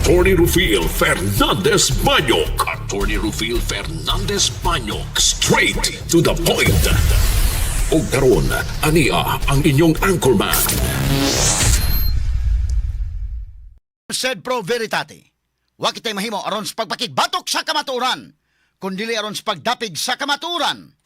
Attorney Rufil Fernandez Banyok. Attorney Rufil Fernandez Banyok. Straight to the point. Og karon, ania ang inyong anchorman. Sed pro veritate. Wa kitay mahimo aron sa pagpakigbatok sa kamatuoran, kundili aron sa pagdapig sa kamatuoran.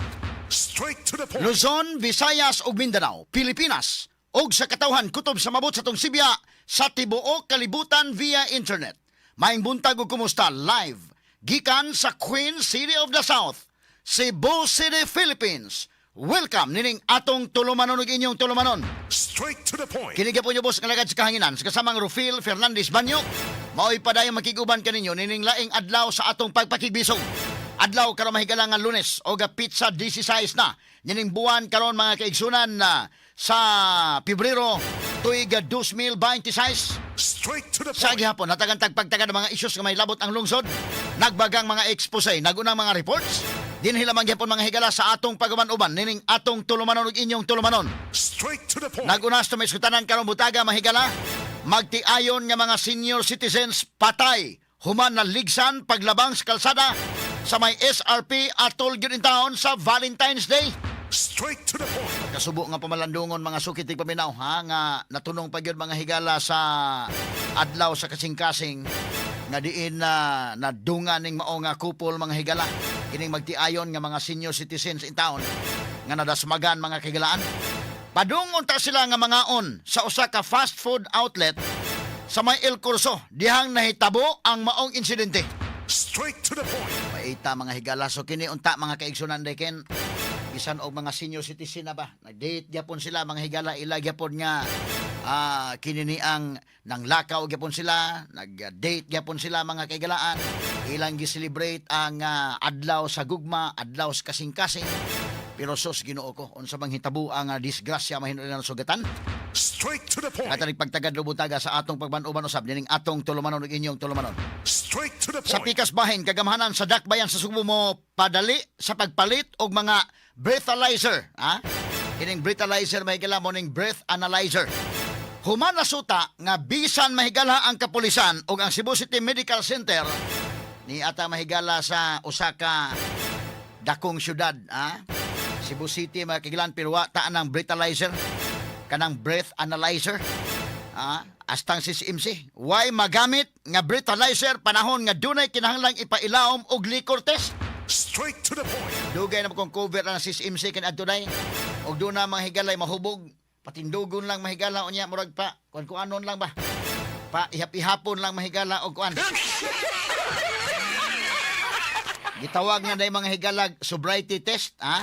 Straight to the point. Luzon, Visayas ug Mindanao, Pilipinas ug sa katawhan kutob sa mabot sa atong sibya sa tibuok kalibutan via internet. Maayong buntag ug kumusta live gikan sa Queen City of the South, Cebu City, Philippines. Welcome nining atong tulumanon ug inyong tulumanon. Straight to the point. Kini gyapon niyo boss nga lagad sa kahanginan sa kasamang Rufil Fernandez Banyo. Mao'y padayong makiguban kaninyo nining laing adlaw sa atong pagpakigbisog. Adlaw karon, mahigala nga Lunes o petsa 16 na nining buwan karon, mga kaigsunan, na sa Pebrero tuig 2026. Straight to the Sa gihapon, natagan tagpagtaga ng mga isyus nga may labot ang lungsod, nagbagang mga expose, nagunang mga reports, dinhi lamang gihapon, mga higala, sa atong pag-uban-uban nining atong tulumanon ug inyong tulumanon. Straight to the point. Nagunas to may iskutanan karong butaga, mahigala, magtiayon nga mga senior citizens patay human na ligsan paglabang sa kalsada sa may SRP Atol gyud in town sa Valentine's Day. Straight to the point. Kasubo nga pamalandungon, mga sukit paminaw, ha, nga natunong pa gyud, mga higala, sa adlaw sa kasing-kasing nga diin na nadungan ning mao nga kupol, mga higala, kining magtiayon nga mga senior citizens in town nga nadasmagan, mga kahigalaan. Padung unta sila nga mangaon sa usa ka fast food outlet sa may El Corso dihang nahitabo ang maong insidente. Straight to the point. Paita, mga higala. So kini unta, mga kaigsunan, deken bisan og mga senior citizen na ba, nag-date gyapon sila, mga higala, ila gyapon nga kini ni ang nanglakaw gyapon sila, nag-date gyapon sila, mga kahigalaan, ilang gi-celebrate ang adlaw sa gugma, adlaw sa kasing-kasing. Pero sos, Ginoo ko, unsa bang hitabo ang disgrasya, mahinungdan sugatan. Straight to the point. At pagtagad lubutaga sa atong pagban-uban usab nining atong tulumanon ug inyong tulumanon. Straight to the Sa point. pikas bahin, kagamhanan sa dakbayan sa Sugbo mo padali sa pagpalit og mga breathalyzer. Ha? Kining breathalyzer, mahigala, mo ning breath analyzer. Human nasuta nga bisan, mahigala, ang kapulisan ug ang Cebu City Medical Center ni ata, mahigala, sa usa ka dakong syudad, ha? Cebu City, mga kahigalaan, pero wa ta ng breathalyzer, kanang breath analyzer. Ah, astang CCMC, why magamit nga breathalyzer panahon nga dunay kinahanglang ipailawom og liquor test? Straight to the point. Dugay na kong cover ang CCMC kan adto day. Og doon na, mga higalay, mahubog. Patindugon lang, mahigala, unya murag pa kuan kuanon lang ba? Pa ihap-ihapon lang, mahigala, og kuan. Gitawag nga day, mga higalag, sobriety test, ha?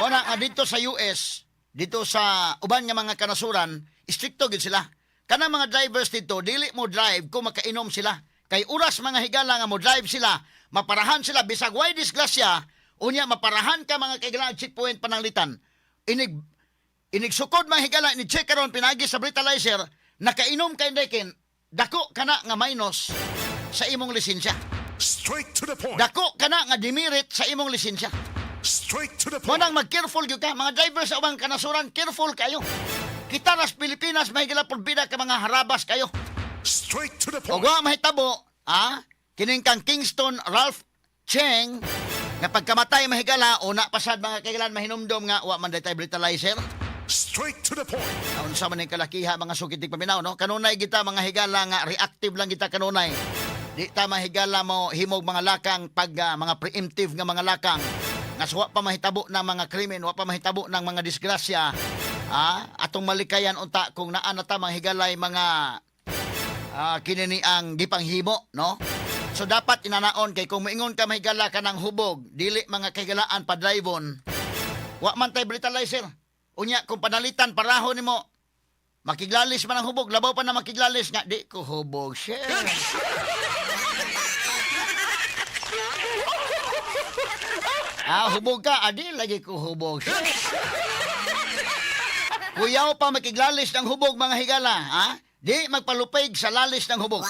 Mao na nga dito sa US, dito sa uban nga mga kanasuran, istrikto gid sila. Kanang mga drivers dito, dili mo drive kung makainom sila. Kay oras, mga higala, nga mo drive sila, maparahan sila bisag way disgrasya, unya maparahan ka, mga kahigalaan, checkpoint pananglitan. Inig inigsukod, mga higala, ni check karon pinagi sa breathalyzer, nakainom kay dekin, dako kana nga minus sa imong lisensya. Straight to the point. Dako kana nga demerit sa imong lisensya. Straight to the Mo point. nang mag-careful gyud ka. Mga driver sa ubang kanasuran, careful kayo. Kita ras Pilipinas, mahigala, purbida ka mga harabas kayo. Straight to the O point. wa mahitabo, kining kang Kingston Ralph Cheng, nga pagkamatay, mahigala, una pasad, mga kailan, mahinumdom nga wa man day breathalyzer. Straight to the point. Unsa man ning kalakiha, mga sukit paminaw, no? Kanunay kita, mga higala, nga reactive lang kita kanunay. Di ta, mahigala, mo himog mga lakang pag mga preemptive nga mga lakang nga wa pa mahitabo ng mga krimen, wa pa mahitabo ng mga disgrasya. Atong malikayan unta kung naa na ta, mga higalay, mga kini ni ang gipanghimo, no? So dapat inanaon kay kung moingon ka, mahigala, ka ng hubog, dili, mga kahigalaan, padrivon. Wa man tay breathalyzer. Unya kung panalitan paraho nimo makiglalis man ang hubog, labaw pa na makiglalis nga di ko hubog, shit. Hubog ka, adi lagi ko hubog. Shit. Kuyaw pa makiglalis ng hubog, mga higala, ha? Di magpalupig sa lalis ng hubog.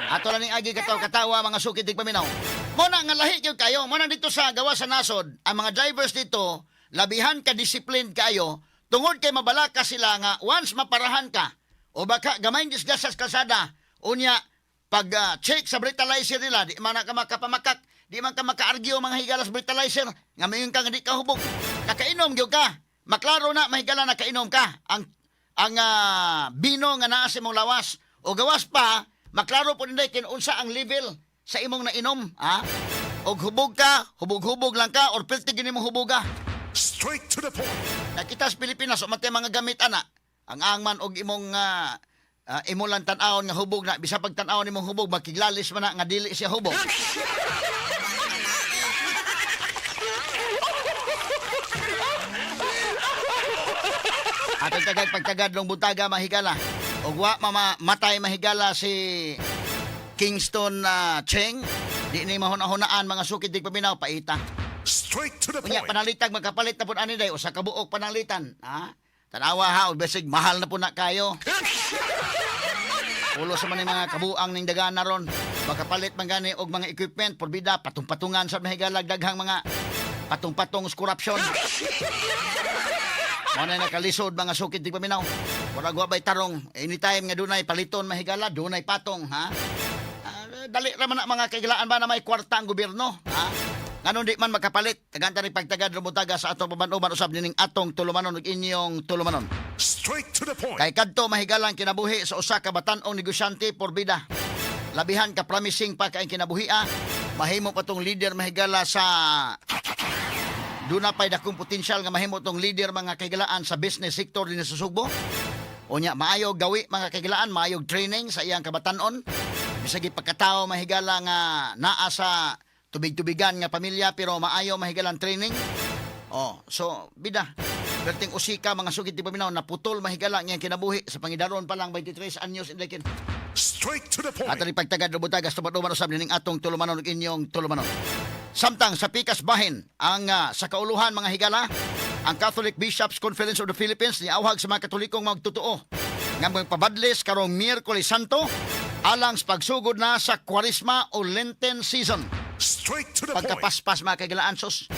Ato lang ning agi katawa-katawa, mga sukit paminaw. Mo na nga lahi gyud kayo. Mo na dito sa gawa sa nasod, ang mga drivers dito Labihan ka disciplined kayo tungod kay mabalaka sila nga once maparahan ka o baka gamay disgrasya sa kalsada, unya pag check sa breathalyzer nila, di man na ka makapamakak, di man ka maka-argue, mga higala, sa breathalyzer nga mayon ka nga di ka hubog. Nakainom gyud ka. Maklaro na, mahigala, nakainom ka. Ang bino nga naa sa imong lawas o gawas pa, maklaro po nila unsa ang level sa imong nainom, ha? Og hubog ka, hubog-hubog lang ka or pilti gini mong huboga. Straight to the point. Nakita sa Pilipinas, umatay mga gamit ana. Ang angman og imong imo lang tan-awon nga hubog na, bisa pag tan-awon imong hubog, makiglalis man na nga dili siya hubog. Atong tagad pagtagad long buntaga, mahigala. Og wa mama matay, mahigala, si Kingston Cheng. Di ni mahuna-hunaan, mga sukid di paminaw, paita. Straight to the Unya point. Panalitag makapalit na pud ani day usa ka buok pananglitan, ha? Tanawa ha, og bisig mahal na po na kayo. Ulo sa man mga kabuang ning dagana ron. Makapalit man gani og mga equipment porbida patong-patungan sa mahigalag, daghang mga patong-patong sa corruption. Mao na nakalisod, mga sukid di paminaw. Murag wa bay tarong, anytime nga dunay paliton, mahigala, dunay patong, ha? Ah, dali ra man na, mga kaigalaan ba, na may kwarta ang gobyerno, ha? Nganong di man makapalit? Tagantang ni pagtagad rumutaga sa atong paban-uban usab nining atong tulumanon ug inyong tulumanon. Straight to the point. Kay kadto, mahigalang, kinabuhi sa usa ka batan-ong negosyante, porbida. Labihan ka promising pa kay kinabuhi, ah. Mahimo pa tong leader, mahigala, sa duna pay dakong potensyal nga mahimo tong leader, mga kahigalaan, sa business sector din sa Sugbo. Unya maayo gawi, mga kahigalaan, maayog training sa iyang kabatanon. Bisag pagkatao, mahigala, nga naa sa tubig-tubigan nga pamilya, pero maayo, mahigalang, training. Oh, so bida. Perting usika, mga sugid di paminaw, naputol, mahigala, ngayang kinabuhi sa pangidaron pa lang, 23 anyos indekin. Straight to the point. Ato ni pagtagad rubutagas tumaduman usab nining atong tulumanon ug inyong tulumanon. Samtang sa pikas bahin ang sa kauluhan, mga higala, ang Catholic Bishops Conference of the Philippines niawhag sa mga Katolikong magtotoo nga magpabadlis karong Miyerkules Santo alang sa pagsugod na sa Kwaresma o Lenten season. Straight to the point. Pagkapaspas, mga kahigalaan, sus.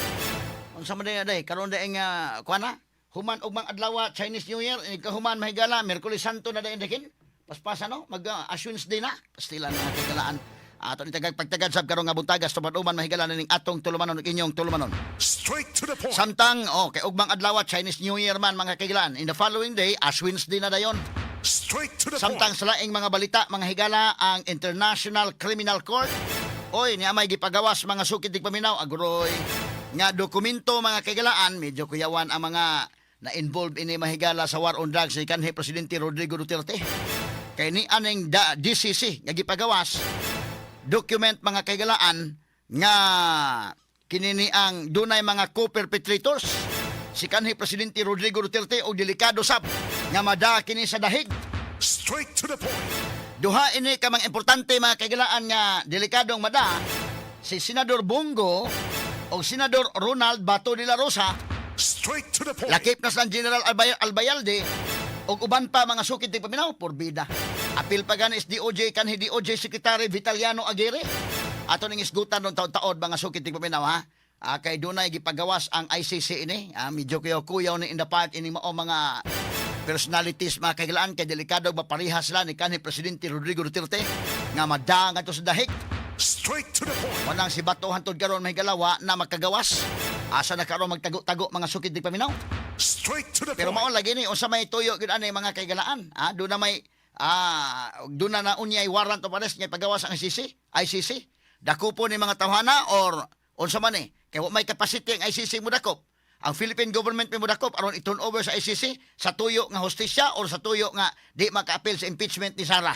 Unsa man day day karon day nga kuan na human og mga adlaw Chinese New Year, kahuman, mahigala, Miyerkules Santo na dayon dakin. Paspasan no, mag Ash Wednesday na. Pastilan, mga kahigalaan. Ato ni tagag pagtagad sab karong nga buntagas tuman-uman, mahigala, ning atong tulumanon ug inyong tulumanon. Straight to the point. Samtang oh kay ugmang adlaw Chinese New Year man, mga kahigalaan. In the following day, Ash Wednesday na dayon. Straight to the Samtang point. sa laing mga balita, mga higala, ang International Criminal Court, oy, niya may gipagawas, mga sukid dig paminaw, agroy nga dokumento, mga kahigalaan, medyo kuyawan ang mga na-involved ini, mahigala, sa war on drugs ni kanhi Presidente Rodrigo Duterte. Kay ni aning da, DCC nga gipagawas document, mga kahigalaan, nga kinini ang dunay mga co-perpetrators si kanhi Presidente Rodrigo Duterte og delikado sab nga mada kini sa dahig. Straight to the point. Duha ini ka mga importante, mga kahigalaan, nga delikadong mada, si Senador Bong Go o Senador Ronald Bato de la Rosa. Straight to the point. Lakip na sa General Albayalde ug uban pa, mga sukid di paminaw, porbida. Apil pa gani is DOJ, kanhi DOJ Secretary Vitaliano Aguirre. Ato ning isgutan ron taon-taon, mga sukid di paminaw, ha. Ah, kay dunay gipagawas ang ICC ini. Ah, medyo kuyaw kuyaw ni in the part ini mao mga personalities, mga kahigalaan, kay delikado maparihas sila ni kanhi Presidente Rodrigo Duterte nga mada ngadto sa dahig. Straight to the point. Wanang si Bato hantod karon, may galawa na makagawas. Asa na karon magtago-tago, mga sukid di paminaw? Straight to the Pero point. mao lagi ni unsa may tuyo gyud ani, mga kahigalaan. Ah, doon na may doon na naunyay warrant of arrest nga pagawas ang ICC, ICC. Dakupo ni mga tawhana or unsa man eh. Kay wa may capacity ang ICC mo dakop. Ang Philippine government may modakop aron i-turn over sa ICC sa tuyo nga hustisya or sa tuyo nga di maka-appeal sa impeachment ni Sara.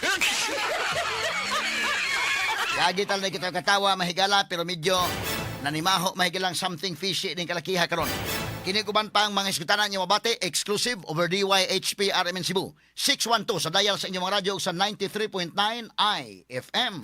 Lagi tal na kita katawa, mahigala, pero medyo nanimaho, mahigalang, something fishy ning kalakiha karon. Kini uban pa ang mga iskutanan niyo mabati exclusive over DYHP RMN Cebu 612 sa dial sa inyong mga radyo ug sa 93.9 IFM.